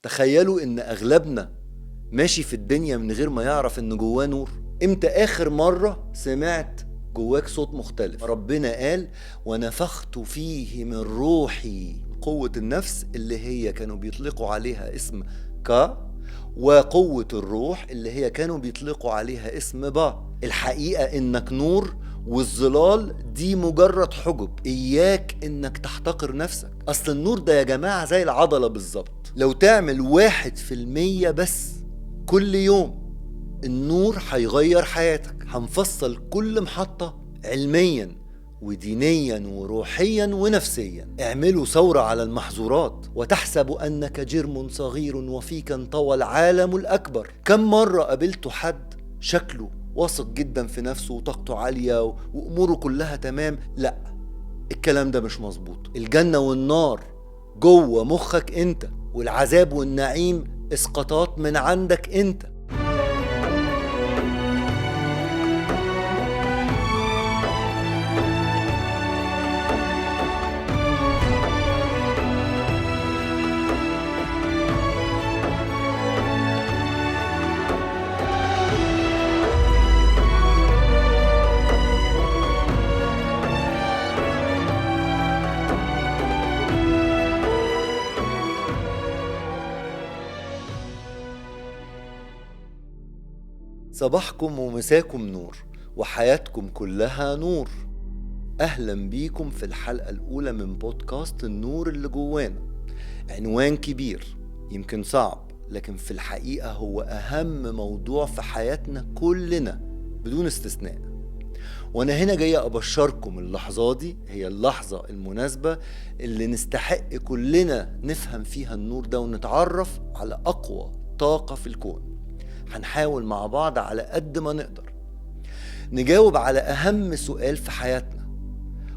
تخيلوا ان اغلبنا ماشي في الدنيا من غير ما يعرف ان جواه نور. امتى اخر مرة سمعت جواك صوت مختلف؟ ربنا قال ونفخت فيه من روحي. قوة النفس اللي هي كانوا بيطلقوا عليها اسم كا، وقوة الروح اللي هي كانوا بيطلقوا عليها اسم با. الحقيقة انك نور، والظلال دي مجرد حجب. اياك انك تحتقر نفسك. اصل النور ده يا جماعة زي العضلة بالظبط، لو تعمل 1% بس كل يوم النور هيغير حياتك. هنفصل كل محطة علميا ودينيا وروحيا ونفسيا. اعملوا ثورة على المحظورات. وتحسب أنك جرم صغير وفيك انطوى العالم الأكبر. كم مرة قابلت حد شكله واثق جدا في نفسه وطاقته عالية وأموره كلها تمام؟ لا، الكلام ده مش مظبوط. الجنة والنار جوه مخك انت، والعذاب والنعيم اسقاطات من عندك انت. صباحكم ومساكم نور، وحياتكم كلها نور. أهلا بيكم في الحلقة الأولى من بودكاست النور اللي جوانا. عنوان كبير يمكن صعب، لكن في الحقيقة هو أهم موضوع في حياتنا كلنا بدون استثناء. وأنا هنا جاي أبشركم اللحظة دي هي اللحظة المناسبة اللي نستحق كلنا نفهم فيها النور ده ونتعرف على أقوى طاقة في الكون. هنحاول مع بعض على قد ما نقدر نجاوب على أهم سؤال في حياتنا: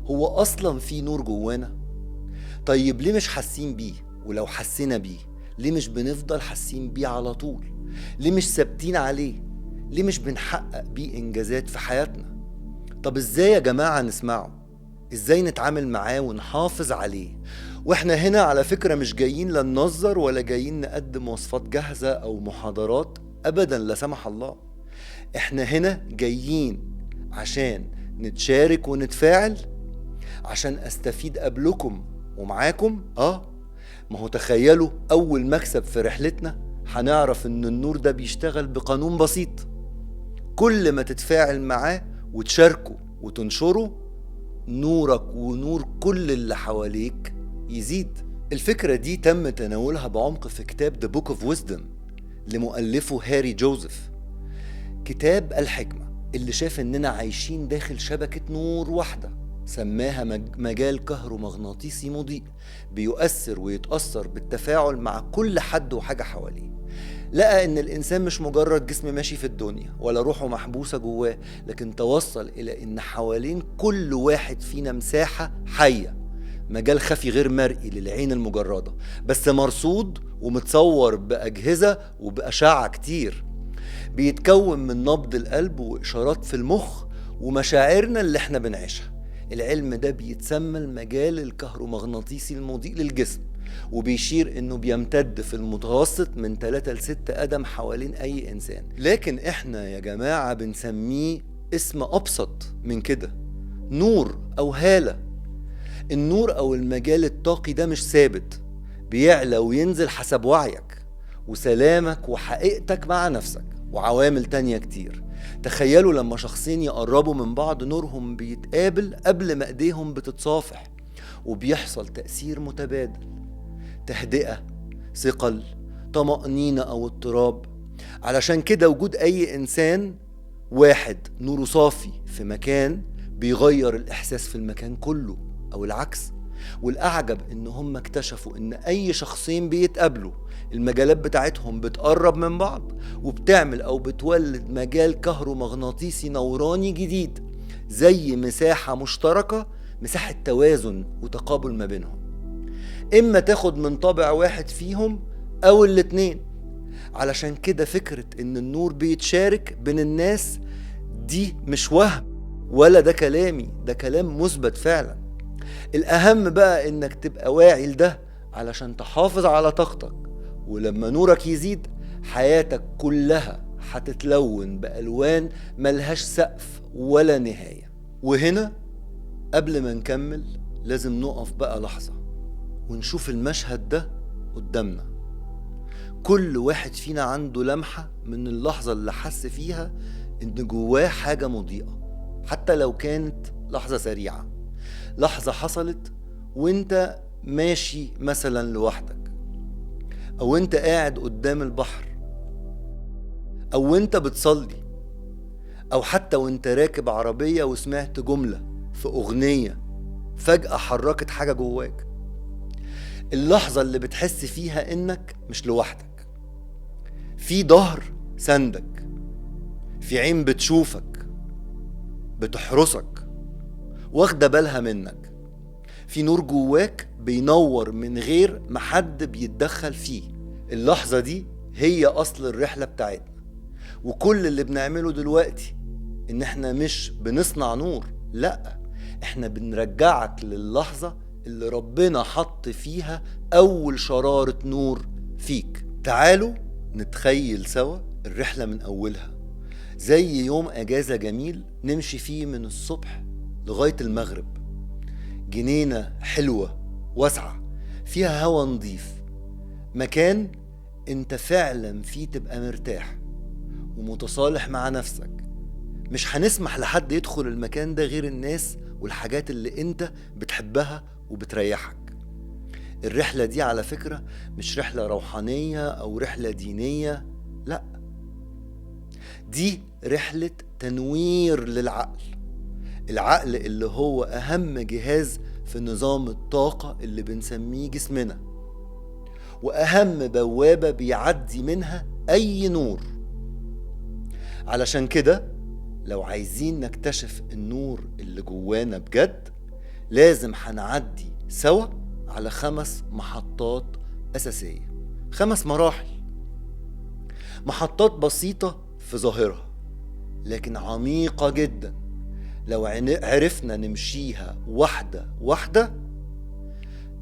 هو أصلا في نور جوانا؟ طيب ليه مش حاسين بيه؟ ولو حسينا بيه ليه مش بنفضل حاسين بيه على طول؟ ليه مش ثابتين عليه؟ ليه مش بنحقق بيه إنجازات في حياتنا؟ طب إزاي يا جماعة نسمعه؟ إزاي نتعامل معاه ونحافظ عليه؟ وإحنا هنا على فكرة مش جايين لا ننظر ولا جايين نقدم وصفات جاهزة أو محاضرات أبدا، لا سمح الله. إحنا هنا جايين عشان نتشارك ونتفاعل، عشان أستفيد قبلكم ومعاكم. ما هو تخيلوا أول مكسب في رحلتنا هنعرف إن النور ده بيشتغل بقانون بسيط: كل ما تتفاعل معاه وتشاركه وتنشره، نورك ونور كل اللي حواليك يزيد. الفكرة دي تم تناولها بعمق في كتاب The Book of Wisdom لمؤلفه هاري جوزيف، كتاب الحكمة اللي شاف إننا عايشين داخل شبكة نور واحدة سماها مجال كهرومغناطيسي مضيء، بيؤثر ويتأثر بالتفاعل مع كل حد وحاجة حواليه. لقى إن الإنسان مش مجرد جسم ماشي في الدنيا ولا روحه محبوسة جواه، لكن توصل إلى إن حوالين كل واحد فينا مساحة حية، مجال خفي غير مرئي للعين المجردة، بس مرصود ومتصور بأجهزة وبأشعة كتير، بيتكون من نبض القلب وإشارات في المخ ومشاعرنا اللي احنا بنعيشها. العلم ده بيتسمى المجال الكهرومغناطيسي المضيء للجسم، وبيشير انه بيمتد في المتوسط من 3 ل 6 قدم حوالين اي انسان. لكن احنا يا جماعة بنسميه اسم ابسط من كده: نور او هالة. النور او المجال الطاقي ده مش ثابت، بيعلى وينزل حسب وعيك وسلامك وحقيقتك مع نفسك وعوامل تانية كتير. تخيلوا لما شخصين يقربوا من بعض نورهم بيتقابل قبل ما ايديهم بتتصافح، وبيحصل تأثير متبادل، تهدئة، ثقل، طمأنينة أو اضطراب. علشان كده وجود أي إنسان واحد نوره صافي في مكان بيغير الإحساس في المكان كله أو العكس. والأعجب إن هم اكتشفوا إن أي شخصين بيتقابلوا المجالات بتاعتهم بتقرب من بعض وبتعمل أو بتولد مجال كهرومغناطيسي نوراني جديد، زي مساحة مشتركة، مساحة توازن وتقابل ما بينهم، إما تاخد من طابع واحد فيهم أو الاتنين. علشان كده فكرة إن النور بيتشارك بين الناس دي مش وهم، ولا ده كلامي، ده كلام مثبت فعلا. الأهم بقى إنك تبقى واعي لده علشان تحافظ على طاقتك ولما نورك يزيد حياتك كلها هتتلون بألوان ملهاش سقف ولا نهاية. وهنا قبل ما نكمل لازم نقف بقى لحظة ونشوف المشهد ده قدامنا. كل واحد فينا عنده لمحة من اللحظة اللي حس فيها إن جواه حاجة مضيئة، حتى لو كانت لحظة سريعة، لحظة حصلت وانت ماشي مثلا لوحدك، أو انت قاعد قدام البحر، أو انت بتصلي، أو حتى وانت راكب عربية وسمعت جملة في أغنية فجأة حركت حاجة جواك. اللحظة اللي بتحس فيها إنك مش لوحدك، في ظهر سندك، في عين بتشوفك بتحرسك واخدة بالها منك، في نور جواك بينور من غير ما حد بيتدخل فيه. اللحظة دي هي أصل الرحلة بتاعتنا، وكل اللي بنعمله دلوقتي إن احنا مش بنصنع نور، لأ، احنا بنرجعك للحظة اللي ربنا حط فيها أول شرارة نور فيك. تعالوا نتخيل سوا الرحلة من أولها، زي يوم أجازة جميل نمشي فيه من الصبح لغاية المغرب. جنينة حلوة واسعة فيها هوا نظيف، مكان انت فعلا فيه تبقى مرتاح ومتصالح مع نفسك. مش هنسمح لحد يدخل المكان ده غير الناس والحاجات اللي انت بتحبها وبتريحك. الرحلة دي على فكرة مش رحلة روحانية أو رحلة دينية، لا، دي رحلة تنوير للعقل. العقل اللي هو أهم جهاز في نظام الطاقة اللي بنسميه جسمنا، وأهم بوابة بيعدي منها أي نور. علشان كده لو عايزين نكتشف النور اللي جوانا بجد لازم هنعدي سوا على 5 محطات أساسية، 5 مراحل، محطات بسيطة في ظاهرها لكن عميقة جدا. لو عرفنا نمشيها واحدة واحدة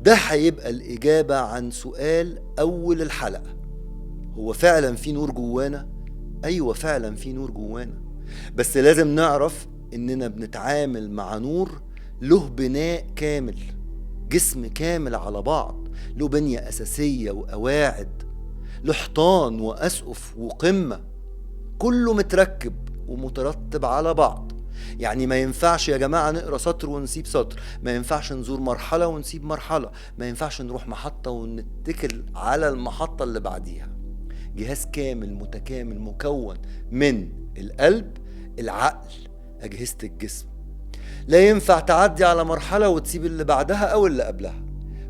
ده هيبقى الإجابة عن سؤال أول الحلقة: هو فعلا في نور جوانا؟ أيوة فعلا في نور جوانا، بس لازم نعرف إننا بنتعامل مع نور له بناء كامل، جسم كامل على بعض، له بنية أساسية وقواعد، له حيطان وأسقف وقمة، كله متركب ومترتب على بعض. يعني ما ينفعش يا جماعة نقرأ سطر ونسيب سطر، ما ينفعش نزور مرحلة ونسيب مرحلة، ما ينفعش نروح محطة ونتكل على المحطة اللي بعديها. جهاز كامل متكامل مكون من القلب، العقل، أجهزة الجسم. لا ينفع تعدي على مرحلة وتسيب اللي بعدها أو اللي قبلها.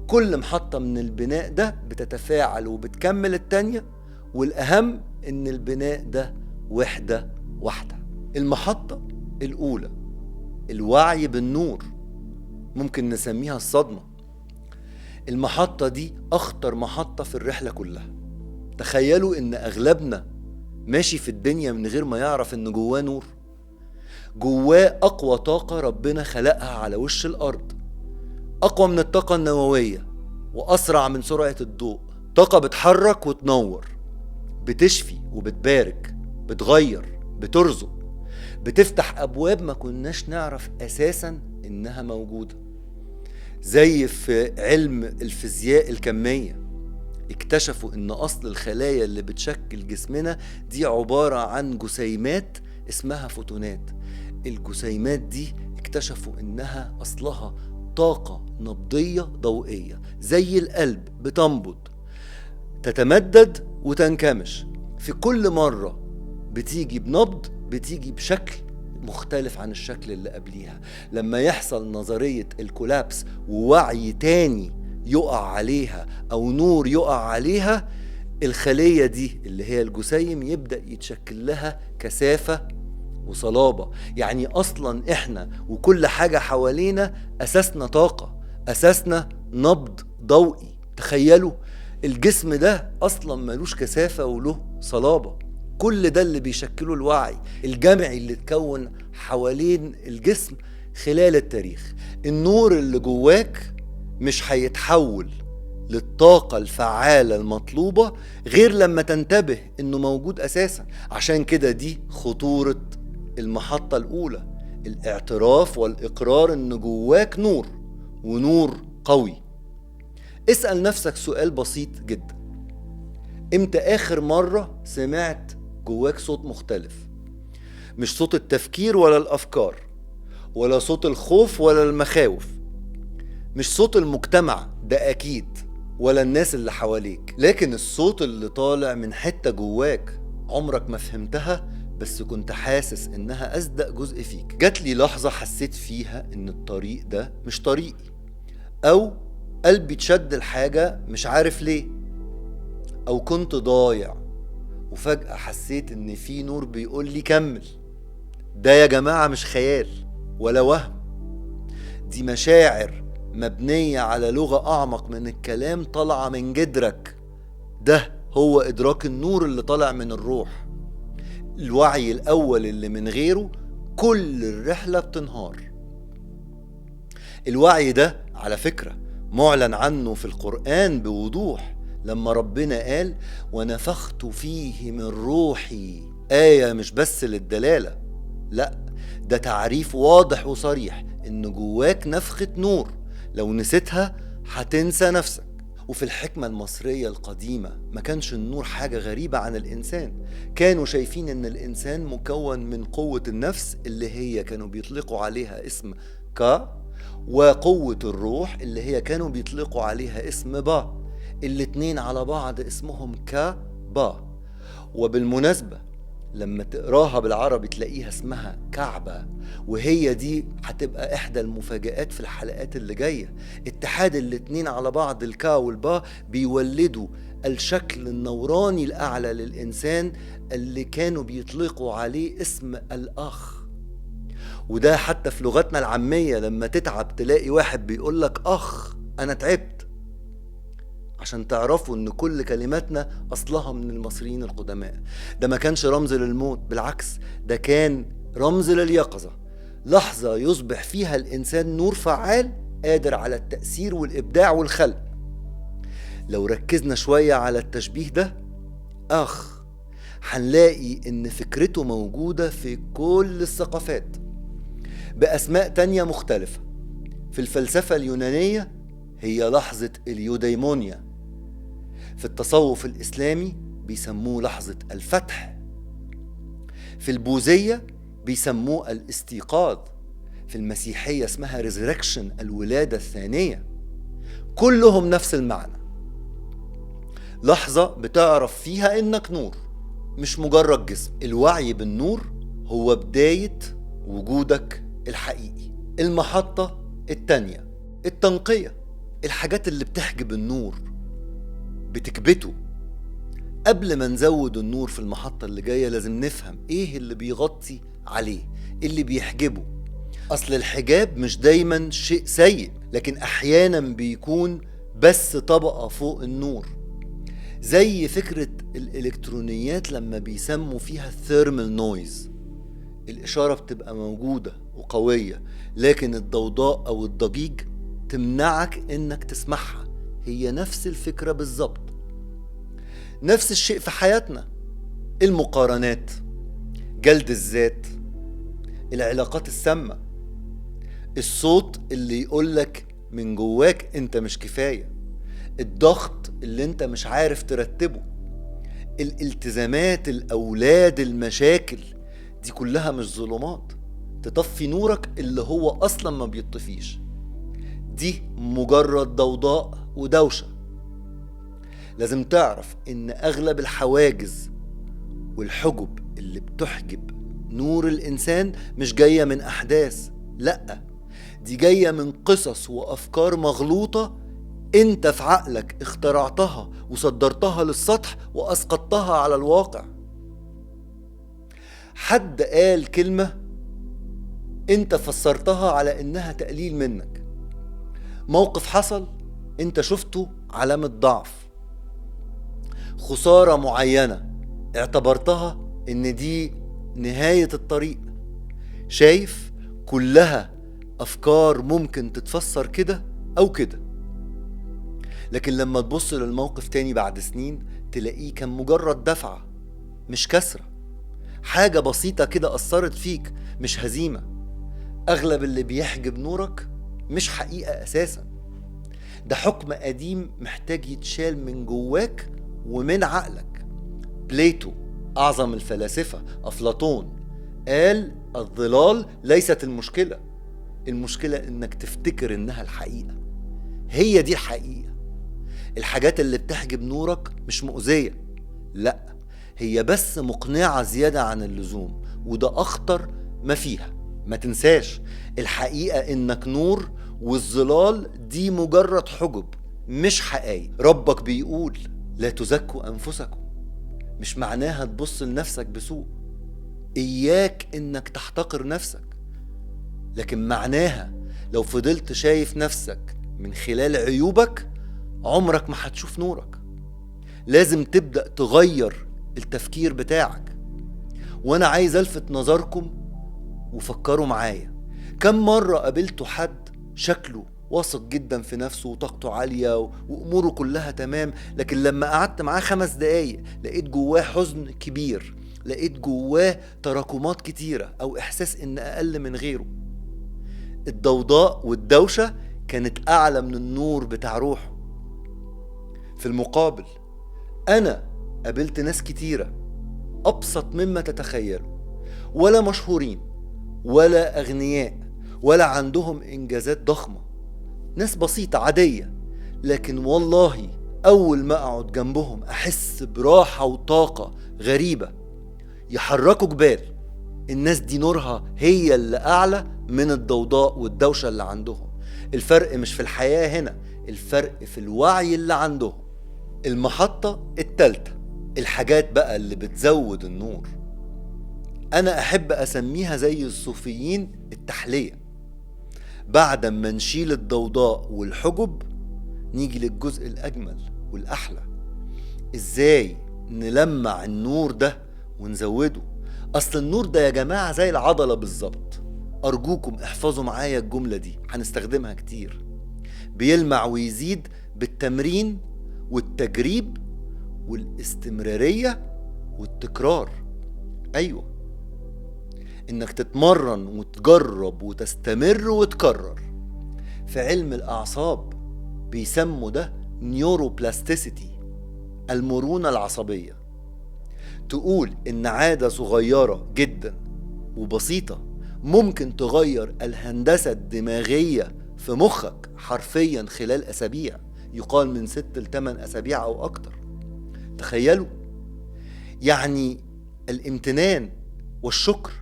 كل محطة من البناء ده بتتفاعل وبتكمل التانية، والأهم إن البناء ده وحدة واحدة. المحطة الأولى الوعي بالنور، ممكن نسميها الصدمة. المحطة دي أخطر محطة في الرحلة كلها. تخيلوا إن أغلبنا ماشي في الدنيا من غير ما يعرف إن جواه نور، جواه أقوى طاقة ربنا خلقها على وش الأرض، أقوى من الطاقة النووية وأسرع من سرعة الضوء. طاقة بتحرك وتنور، بتشفي وبتبارك، بتغير، بترزق، بتفتح أبواب ما كناش نعرف أساسا إنها موجودة. زي في علم الفيزياء الكمية اكتشفوا إن أصل الخلايا اللي بتشكل جسمنا دي عبارة عن جسيمات اسمها فوتونات. الجسيمات دي اكتشفوا إنها أصلها طاقة نبضية ضوئية، زي القلب بتنبض، تتمدد وتنكمش. في كل مرة بتيجي بنبض بتيجي بشكل مختلف عن الشكل اللي قبليها. لما يحصل نظرية الكولابس ووعي تاني يقع عليها أو نور يقع عليها، الخلية دي اللي هي الجسيم يبدأ يتشكل لها كثافة وصلابة. يعني أصلا إحنا وكل حاجة حوالينا أساسنا طاقة، أساسنا نبض ضوئي. تخيلوا الجسم ده أصلا ملوش كثافة وله صلابة. كل ده اللي بيشكله الوعي الجمعي اللي اتكون حوالين الجسم خلال التاريخ. النور اللي جواك مش هيتحول للطاقة الفعالة المطلوبة غير لما تنتبه إنه موجود أساسا. عشان كده دي خطورة المحطة الأولى، الاعتراف والإقرار إن جواك نور، ونور قوي. اسأل نفسك سؤال بسيط جدا: امتى آخر مرة سمعت جواك صوت مختلف؟ مش صوت التفكير ولا الأفكار، ولا صوت الخوف ولا المخاوف، مش صوت المجتمع ده أكيد، ولا الناس اللي حواليك، لكن الصوت اللي طالع من حتة جواك عمرك ما فهمتها بس كنت حاسس إنها أصدق جزء فيك. جات لي لحظة حسيت فيها إن الطريق ده مش طريقي، أو قلبي اتشد لحاجة مش عارف ليه، أو كنت ضايع وفجأة حسيت إن في نور بيقول لي كمل. ده يا جماعة مش خيال ولا وهم، دي مشاعر مبنية على لغة أعمق من الكلام طالعة من جدرك. ده هو إدراك النور اللي طالع من الروح، الوعي الأول اللي من غيره كل الرحلة بتنهار. الوعي ده على فكرة معلن عنه في القرآن بوضوح لما ربنا قال ونفخت فيه من روحي. آية مش بس للدلالة، لا، ده تعريف واضح وصريح إن جواك نفخة نور، لو نسيتها هتنسى نفسك. وفي الحكمة المصرية القديمة ما كانش النور حاجة غريبة عن الإنسان، كانوا شايفين إن الإنسان مكون من قوة النفس اللي هي كانوا بيطلقوا عليها اسم كا، وقوة الروح اللي هي كانوا بيطلقوا عليها اسم با. الاتنين على بعض اسمهم كا با. وبالمناسبة لما تقراها بالعربي تلاقيها اسمها كعبة، وهي دي هتبقى إحدى المفاجآت في الحلقات اللي جاية. اتحاد الاتنين على بعض الكا والبا بيولدوا الشكل النوراني الأعلى للإنسان اللي كانوا بيطلقوا عليه اسم الأخ. وده حتى في لغتنا العامية لما تتعب تلاقي واحد بيقولك أخ أنا تعبت، عشان تعرفوا ان كل كلماتنا اصلها من المصريين القدماء. ده ما كانش رمز للموت، بالعكس ده كان رمز لليقظة، لحظة يصبح فيها الانسان نور فعال قادر على التأثير والابداع والخلق. لو ركزنا شوية على التشبيه ده اخ، هنلاقي ان فكرته موجودة في كل الثقافات بأسماء تانية مختلفة. في الفلسفة اليونانية هي لحظة اليوديمونيا، في التصوف الإسلامي بيسموه لحظة الفتح، في البوذية بيسموه الاستيقاظ، في المسيحية اسمها resurrection، الولادة الثانية. كلهم نفس المعنى، لحظة بتعرف فيها إنك نور مش مجرد جسم. الوعي بالنور هو بداية وجودك الحقيقي. المحطة التانية التنقية، الحاجات اللي بتحجب النور بتكبته. قبل ما نزود النور في المحطة اللي جاية لازم نفهم ايه اللي بيغطي عليه، اللي بيحجبه. اصل الحجاب مش دايما شيء سيء، لكن احيانا بيكون بس طبقة فوق النور، زي فكرة الالكترونيات لما بيسموا فيها ال thermal noise. الاشارة بتبقى موجودة وقوية، لكن الضوضاء او الضجيج تمنعك انك تسمعها. هي نفس الفكرة بالظبط. نفس الشيء في حياتنا، المقارنات، جلد الذات، العلاقات السامة، الصوت اللي يقولك من جواك انت مش كفاية، الضغط اللي انت مش عارف ترتبه، الالتزامات، الأولاد، المشاكل، دي كلها مش ظلمات تطفي نورك اللي هو أصلا ما بيطفيش، دي مجرد ضوضاء ودوشة. لازم تعرف إن أغلب الحواجز والحجب اللي بتحجب نور الإنسان مش جاية من أحداث، لأ، دي جاية من قصص وأفكار مغلوطة أنت في عقلك اخترعتها وصدرتها للسطح وأسقطتها على الواقع. حد قال كلمة أنت فسرتها على إنها تقليل منك، موقف حصل أنت شفته علامة ضعف، خسارة معينة اعتبرتها إن دي نهاية الطريق. شايف؟ كلها أفكار ممكن تتفسر كده أو كده. لكن لما تبص للموقف تاني بعد سنين تلاقيه كان مجرد دفعة مش كسرة، حاجة بسيطة كده أثرت فيك مش هزيمة. أغلب اللي بيحجب نورك مش حقيقة أساسا، ده حكم قديم محتاج يتشال من جواك ومن عقلك. بليتو أعظم الفلاسفة، أفلاطون، قال الظلال ليست المشكلة، المشكلة إنك تفتكر إنها الحقيقة. هي دي الحقيقة. الحاجات اللي بتحجب نورك مش مؤذية، لأ، هي بس مقنعة زيادة عن اللزوم، وده أخطر ما فيها. ما تنساش الحقيقة إنك نور، والظلال دي مجرد حجب مش حقائق. ربك بيقول لا تزكوا أنفسكم، مش معناها تبص لنفسك بسوء، إياك إنك تحتقر نفسك، لكن معناها لو فضلت شايف نفسك من خلال عيوبك عمرك ما هتشوف نورك. لازم تبدأ تغير التفكير بتاعك. وأنا عايز ألفت نظركم وفكروا معايا، كم مرة قابلتوا حد شكله واثق جدا في نفسه وطاقته عالية وأموره كلها تمام، لكن لما قعدت معاه 5 دقايق لقيت جواه حزن كبير، لقيت جواه تراكمات كتيرة أو إحساس إن أقل من غيره. الضوضاء والدوشة كانت أعلى من النور بتاع روحه. في المقابل أنا قابلت ناس كتيرة أبسط مما تتخيلوا، ولا مشهورين ولا أغنياء ولا عندهم إنجازات ضخمة، ناس بسيطة عادية، لكن والله أول ما أقعد جنبهم أحس براحة وطاقة غريبة، يحركوا جبال. الناس دي نورها هي اللي أعلى من الضوضاء والدوشة اللي عندهم. الفرق مش في الحياة هنا، الفرق في الوعي اللي عندهم. المحطة الثالثة، الحاجات بقى اللي بتزود النور، أنا أحب أسميها زي الصوفيين التحلية. بعد ما نشيل الضوضاء والحجب نيجي للجزء الأجمل والأحلى، إزاي نلمع النور ده ونزوده. أصل النور ده يا جماعة زي العضلة بالظبط، أرجوكم احفظوا معايا الجملة دي، هنستخدمها كتير. بيلمع ويزيد بالتمرين والتجريب والاستمرارية والتكرار. أيوة، إنك تتمرن وتجرب وتستمر وتكرر. في علم الأعصاب بيسموا ده neuroplasticity، المرونة العصبية. تقول إن عادة صغيرة جدا وبسيطة ممكن تغير الهندسة الدماغية في مخك حرفيا خلال أسابيع، يقال من 6 ل 8 أسابيع أو أكتر. تخيلوا، يعني الامتنان والشكر،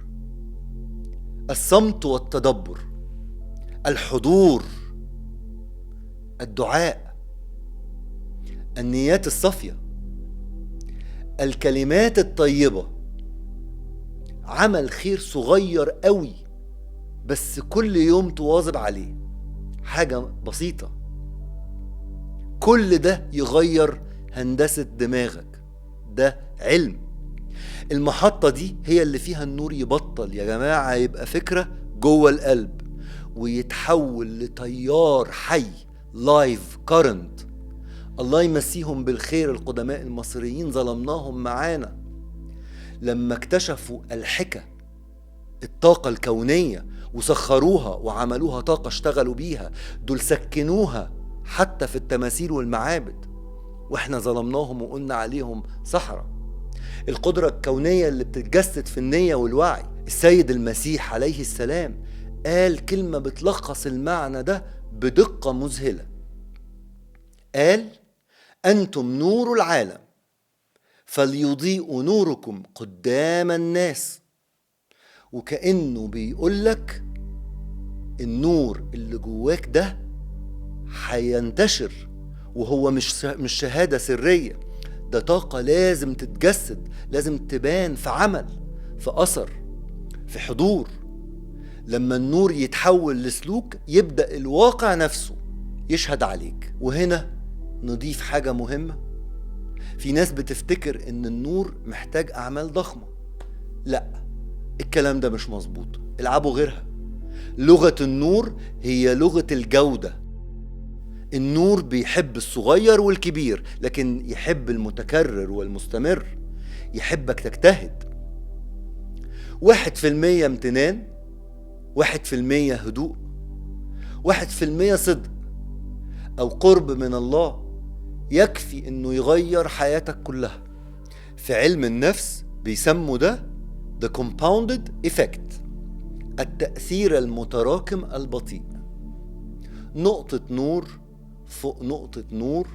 الصمت والتدبر، الحضور، الدعاء، النيات الصافية، الكلمات الطيبة، عمل خير صغير قوي بس كل يوم تواظب عليه، حاجة بسيطة، كل ده يغير هندسة دماغك. ده علم. المحطة دي هي اللي فيها النور يبطل يا جماعة يبقى فكرة جوه القلب ويتحول لتيار حي، live current. الله يمسيهم بالخير القدماء المصريين، ظلمناهم معانا لما اكتشفوا الحكة، الطاقة الكونية، وسخروها وعملوها طاقة اشتغلوا بيها. دول سكنوها حتى في التماثيل والمعابد، واحنا ظلمناهم وقلنا عليهم سحرة. القدرة الكونية اللي بتتجسد في النية والوعي. السيد المسيح عليه السلام قال كلمة بتلخص المعنى ده بدقة مذهلة، قال: أنتم نور العالم فليضيء نوركم قدام الناس. وكأنه بيقولك النور اللي جواك ده هينتشر، وهو مش شهادة سرية، ده طاقة لازم تتجسد، لازم تبان في عمل، في أثر، في حضور. لما النور يتحول لسلوك يبدأ الواقع نفسه يشهد عليك. وهنا نضيف حاجة مهمة، في ناس بتفتكر إن النور محتاج أعمال ضخمة. لا، الكلام ده مش مظبوط، العبوا غيرها. لغة النور هي لغة الجودة. النور بيحب الصغير والكبير، لكن يحب المتكرر والمستمر، يحبك تجتهد. 1% امتنان، 1% هدوء، 1% صدق أو قرب من الله يكفي إنه يغير حياتك كلها. في علم النفس بيسموا ده The Compounded Effect، التأثير المتراكم البطيء. نقطة نور فوق نقطة نور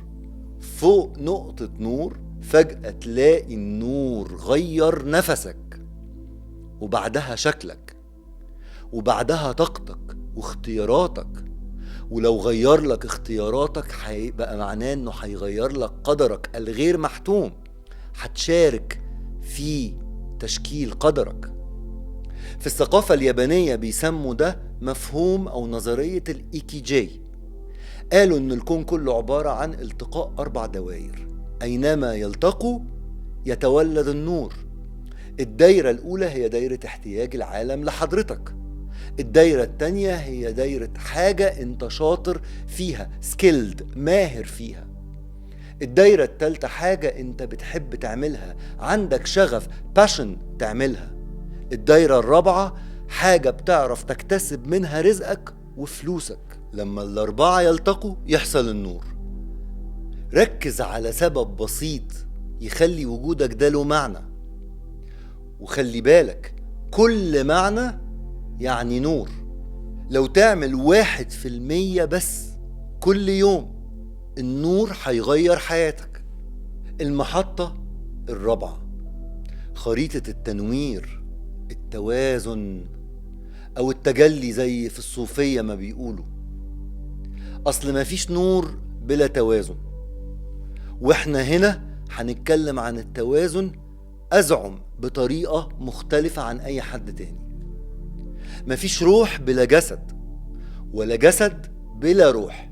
فوق نقطة نور، فجأة تلاقي النور غير نفسك، وبعدها شكلك، وبعدها طاقتك واختياراتك. ولو غير لك اختياراتك هيبقى معناه انه هيغير لك قدرك الغير محتوم، هتشارك في تشكيل قدرك. في الثقافة اليابانية بيسموا ده مفهوم أو نظرية الإيكيجاي. قالوا إن الكون كله عبارة عن التقاء 4 دوائر، أينما يلتقوا يتولد النور. الدايرة الأولى هي دايرة احتياج العالم لحضرتك. الدايرة التانية هي دايرة حاجة انت شاطر فيها، سكيلد، ماهر فيها. الدايرة التالتة حاجة انت بتحب تعملها، عندك شغف، passion تعملها. الدايرة الرابعة حاجة بتعرف تكتسب منها رزقك وفلوسك. لما 4 يلتقوا يحصل النور. ركز على سبب بسيط يخلي وجودك ده له معنى، وخلي بالك كل معنى يعني نور. لو تعمل 1% بس كل يوم، النور هيغير حياتك. المحطة الرابعة، خريطة التنوير، التوازن أو التجلي زي في الصوفية ما بيقولوا. أصل ما فيش نور بلا توازن، وإحنا هنا هنتكلم عن التوازن أزعم بطريقة مختلفة عن أي حد تاني. ما فيش روح بلا جسد، ولا جسد بلا روح.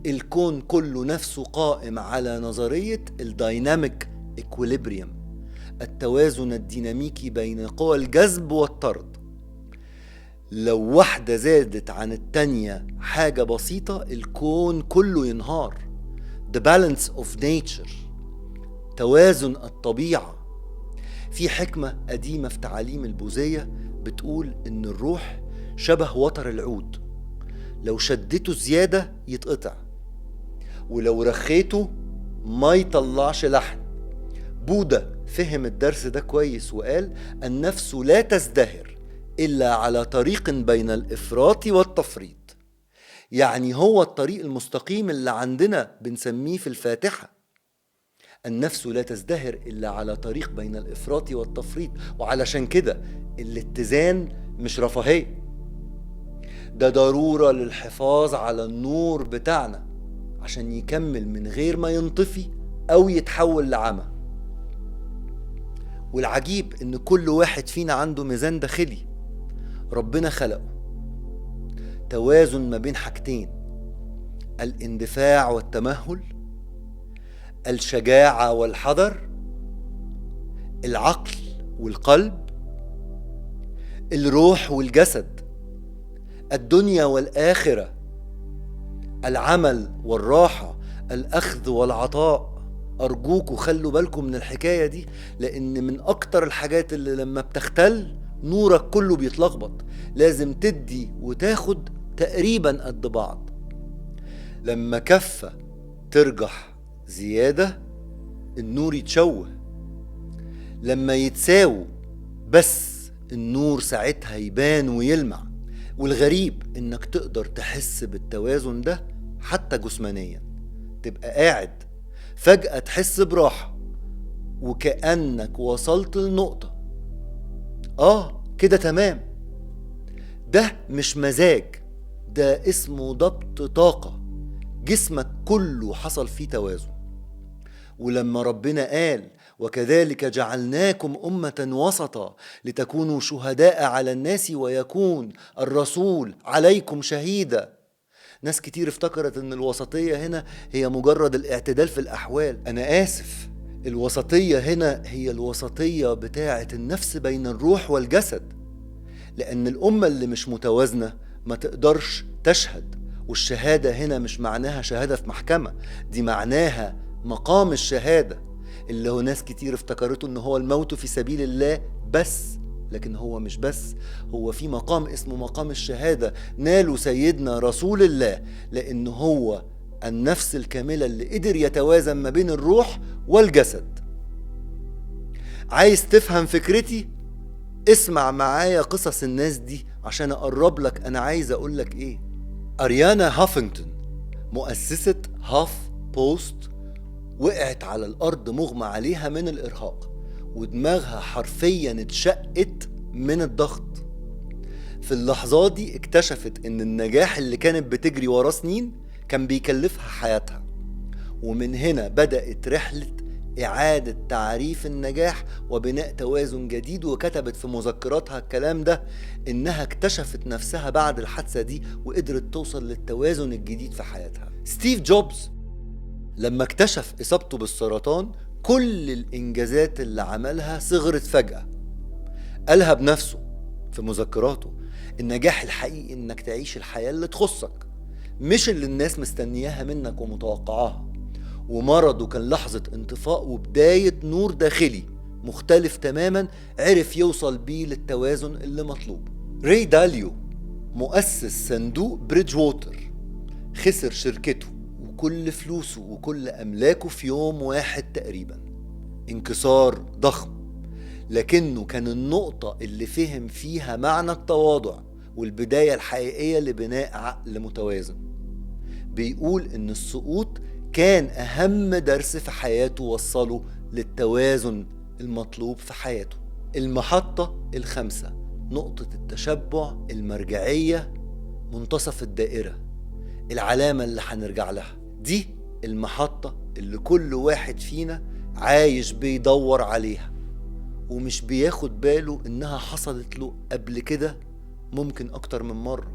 الكون كله نفسه قائم على نظرية ال dynamic equilibrium، التوازن الديناميكي بين قوى الجذب والطرد. لو واحدة زادت عن التانية حاجة بسيطة الكون كله ينهار. The balance of nature، توازن الطبيعة. في حكمة قديمة في تعاليم البوذية بتقول إن الروح شبه وتر العود، لو شدته زيادة يتقطع، ولو رخيته ما يطلعش لحن. بوذا فهم الدرس ده كويس وقال النفس لا تزدهر إلا على طريق بين الإفراط والتفريط. يعني هو الطريق المستقيم اللي عندنا بنسميه في الفاتحة، النفس لا تزدهر إلا على طريق بين الإفراط والتفريط. وعلشان كده الاتزان مش رفاهية، ده ضرورة للحفاظ على النور بتاعنا عشان يكمل من غير ما ينطفي أو يتحول لعمى. والعجيب إن كل واحد فينا عنده ميزان داخلي ربنا خلقه، توازن ما بين حاجتين: الاندفاع والتمهل، الشجاعة والحذر، العقل والقلب، الروح والجسد، الدنيا والآخرة، العمل والراحة، الأخذ والعطاء. أرجوكوا خلوا بالكم من الحكاية دي، لأن من أكتر الحاجات اللي لما بتختل نورك كله بيتلخبط. لازم تدي وتاخد تقريبا قد بعض. لما كفة ترجح زيادة النور يتشوه، لما يتساووا بس النور ساعتها يبان ويلمع. والغريب انك تقدر تحس بالتوازن ده حتى جسمانيا، تبقى قاعد فجأة تحس براحة وكأنك وصلت لنقطة كده تمام. ده مش مزاج، ده اسمه ضبط طاقة، جسمك كله حصل فيه توازن. ولما ربنا قال وكذلك جعلناكم أمة وسطا لتكونوا شهداء على الناس ويكون الرسول عليكم شهيدا، ناس كتير افتكرت ان الوسطية هنا هي مجرد الاعتدال في الأحوال. أنا آسف، الوسطية هنا هي الوسطية بتاعة النفس بين الروح والجسد، لأن الأمة اللي مش متوازنة ما تقدرش تشهد والشهادة هنا مش معناها شهادة في محكمة، دي معناها مقام الشهادة اللي هو ناس كتير افتكرته إن هو الموت في سبيل الله بس، لكن هو مش بس، هو في مقام اسمه مقام الشهادة ناله سيدنا رسول الله، لأن هو النفس الكاملة اللي قدر يتوازن ما بين الروح والجسد. عايز تفهم فكرتي؟ اسمع معايا قصص الناس دي عشان أقرب لك أنا عايز أقول لك إيه. أريانا هافنجتون مؤسسة هاف بوست وقعت على الأرض مغمى عليها من الإرهاق، ودماغها حرفيا اتشقت من الضغط. في اللحظات دي اكتشفت إن النجاح اللي كانت بتجري وراه سنين كان بيكلفها حياتها، ومن هنا بدأت رحلة إعادة تعريف النجاح وبناء توازن جديد. وكتبت في مذكراتها الكلام ده إنها اكتشفت نفسها بعد الحادثة دي وقدرت توصل للتوازن الجديد في حياتها. ستيف جوبز لما اكتشف إصابته بالسرطان كل الإنجازات اللي عملها صغرت فجأة. قالها بنفسه في مذكراته، النجاح الحقيقي إنك تعيش الحياة اللي تخصك، مش اللي الناس مستنياها منك ومتوقعاها. ومرضه كان لحظة انطفاء وبداية نور داخلي مختلف تماما عرف يوصل بيه للتوازن اللي مطلوب. ري داليو مؤسس صندوق بريدج ووتر خسر شركته وكل فلوسه وكل أملاكه في يوم واحد تقريبا، انكسار ضخم، لكنه كان النقطة اللي فهم فيها معنى التواضع والبداية الحقيقية لبناء عقل متوازن. بيقول إن السقوط كان أهم درس في حياته وصله للتوازن المطلوب في حياته. المحطة الخامسة، نقطة التشبع المرجعية، منتصف الدائرة، العلامة اللي هنرجع لها. دي المحطة اللي كل واحد فينا عايش بيدور عليها ومش بياخد باله إنها حصلت له قبل كده، ممكن أكتر من مرة.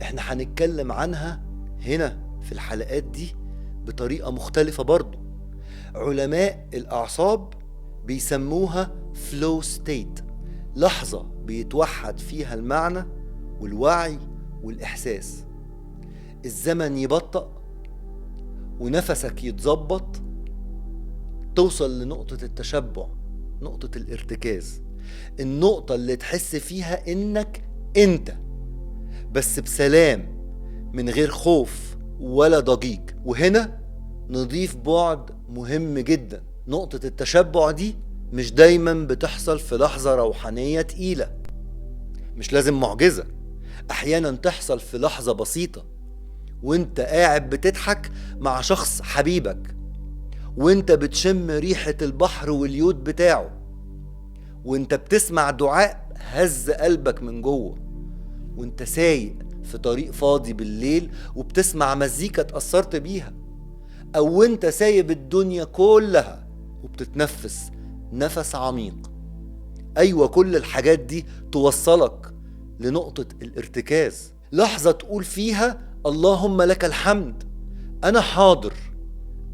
احنا هنتكلم عنها هنا في الحلقات دي بطريقة مختلفة برضو. علماء الأعصاب بيسموها flow state، لحظة بيتوحد فيها المعنى والوعي والإحساس. الزمن يبطأ ونفسك يتظبط، توصل لنقطة التشبع، نقطة الارتكاز، النقطة اللي تحس فيها إنك أنت بس بسلام، من غير خوف ولا ضجيج. وهنا نضيف بعد مهم جدا، نقطة التشبع دي مش دايما بتحصل في لحظة روحانية تقيلة، مش لازم معجزة، أحيانا تحصل في لحظة بسيطة وانت قاعد بتضحك مع شخص حبيبك، وانت بتشم ريحة البحر واليود بتاعه، وانت بتسمع دعاء هز قلبك من جوه، وانت سايق في طريق فاضي بالليل وبتسمع مزيكا اتأثرت بيها، او انت سايب الدنيا كلها وبتتنفس نفس عميق. ايوه، كل الحاجات دي توصلك لنقطة الارتكاز، لحظة تقول فيها اللهم لك الحمد، انا حاضر،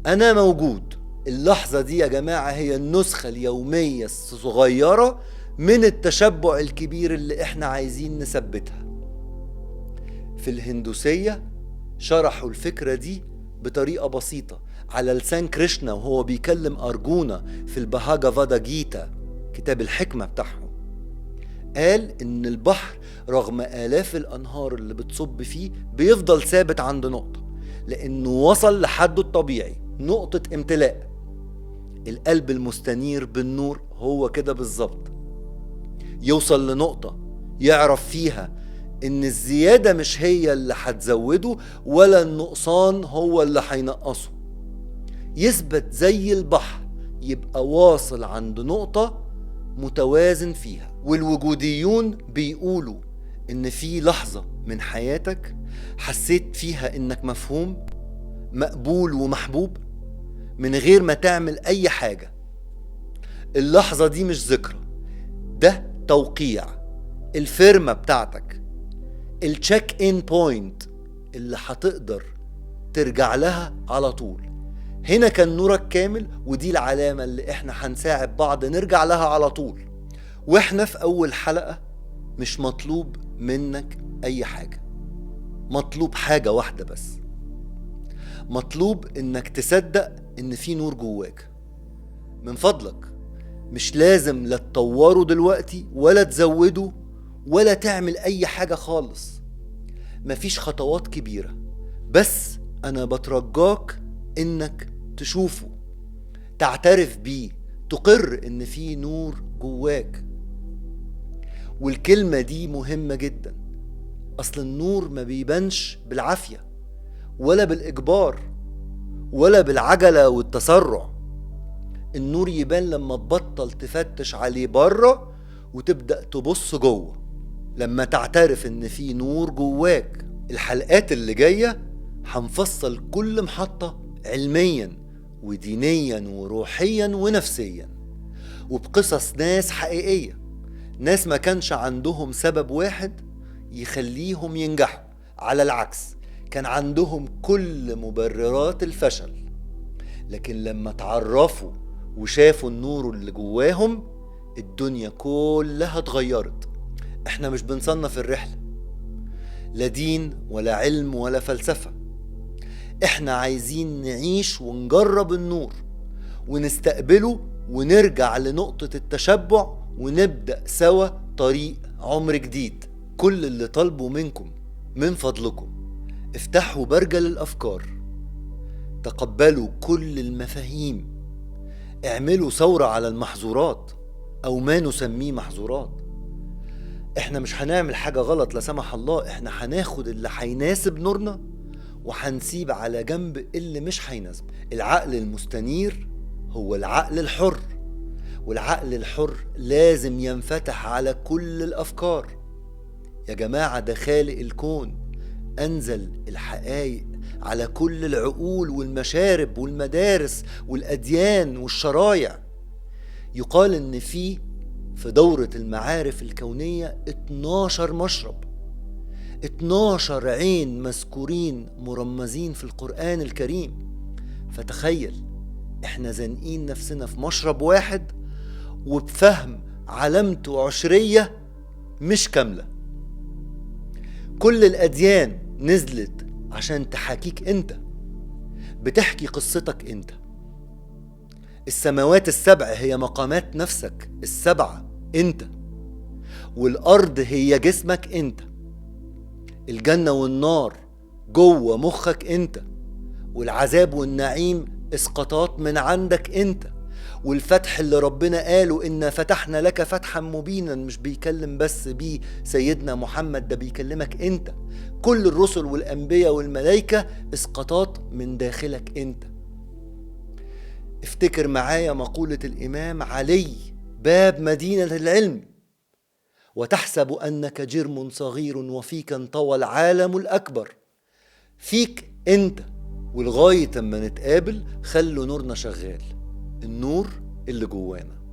انا موجود. اللحظة دي يا جماعة هي النسخة اليومية الصغيرة من التشبع الكبير اللي احنا عايزين نثبتها. في الهندوسية شرحوا الفكرة دي بطريقة بسيطة على لسان كريشنا وهو بيكلم أرجونا في البهاجافادا جيتا، كتاب الحكمة بتاعهم. قال إن البحر رغم آلاف الأنهار اللي بتصب فيه بيفضل ثابت عند نقطة، لأنه وصل لحده الطبيعي، نقطة امتلاء. القلب المستنير بالنور هو كده بالظبط، يوصل لنقطة يعرف فيها إن الزيادة مش هي اللي هتزوده ولا النقصان هو اللي هينقصه. يثبت زي البحر، يبقى واصل عند نقطة متوازن فيها. والوجوديون بيقولوا إن في لحظة من حياتك حسيت فيها إنك مفهوم، مقبول ومحبوب من غير ما تعمل أي حاجة. اللحظة دي مش ذكرى، ده توقيع، الفيرمة بتاعتك، ال check in point اللي هتقدر ترجع لها على طول. هنا كان نورك كامل، ودي العلامة اللي احنا هنساعد بعض نرجع لها على طول. واحنا في أول حلقة مش مطلوب منك أي حاجة، مطلوب حاجة واحدة بس، مطلوب انك تصدق ان في نور جواك. من فضلك مش لازم لا تطوره دلوقتي ولا تزوده ولا تعمل اي حاجة خالص، مفيش خطوات كبيرة، بس انا بترجاك انك تشوفه، تعترف بيه، تقر ان في نور جواك. والكلمة دي مهمة جدا، اصل النور ما بيبانش بالعافية ولا بالإجبار ولا بالعجلة والتسرع. النور يبان لما تبطل تفتش عليه بره وتبدأ تبص جوه، لما تعترف ان في نور جواك. الحلقات اللي جاية هنفصل كل محطة علميا ودينيا وروحيا ونفسيا، وبقصص ناس حقيقية، ناس ما كانش عندهم سبب واحد يخليهم ينجحوا، على العكس كان عندهم كل مبررات الفشل، لكن لما تعرفوا وشافوا النور اللي جواهم الدنيا كلها اتغيرت. احنا مش بنصنف الرحلة، لا دين ولا علم ولا فلسفة، احنا عايزين نعيش ونجرب النور ونستقبله ونرجع لنقطة التشبع ونبدأ سوا طريق عمر جديد. كل اللي طالبه منكم من فضلكم افتحوا برجل الأفكار، تقبلوا كل المفاهيم، اعملوا ثورة على المحظورات أو ما نسميه محظورات. احنا مش هنعمل حاجة غلط لا سمح الله، احنا هناخد اللي هيناسب نورنا وهنسيب على جنب اللي مش هيناسب. العقل المستنير هو العقل الحر، والعقل الحر لازم ينفتح على كل الأفكار. يا جماعة ده خالق الكون أنزل الحقائق على كل العقول والمشارب والمدارس والأديان والشرايع. يقال إن في دورة المعارف الكونية 12 مشرب، 12 عين مذكورين مرمزين في القرآن الكريم. فتخيل احنا زنقين نفسنا في مشرب واحد وبفهم علامته عشرية مش كاملة. كل الأديان نزلت عشان تحاكيك انت، بتحكي قصتك انت. السماوات السبع هي مقامات نفسك السبعة انت، والأرض هي جسمك انت، الجنة والنار جوه مخك انت، والعذاب والنعيم اسقاطات من عندك انت، والفتح اللي ربنا قاله إن فتحنا لك فتحا مبينا مش بيكلم بس بيه سيدنا محمد، ده بيكلمك انت. كل الرسل والأنبياء والملائكة اسقاطات من داخلك انت. افتكر معايا مقولة الإمام علي باب مدينة العلم: وتحسب أنك جرم صغير وفيك انطوى العالم الأكبر. فيك انت. ولغاية اما نتقابل خلوا نورنا شغال، النور اللي جوانا.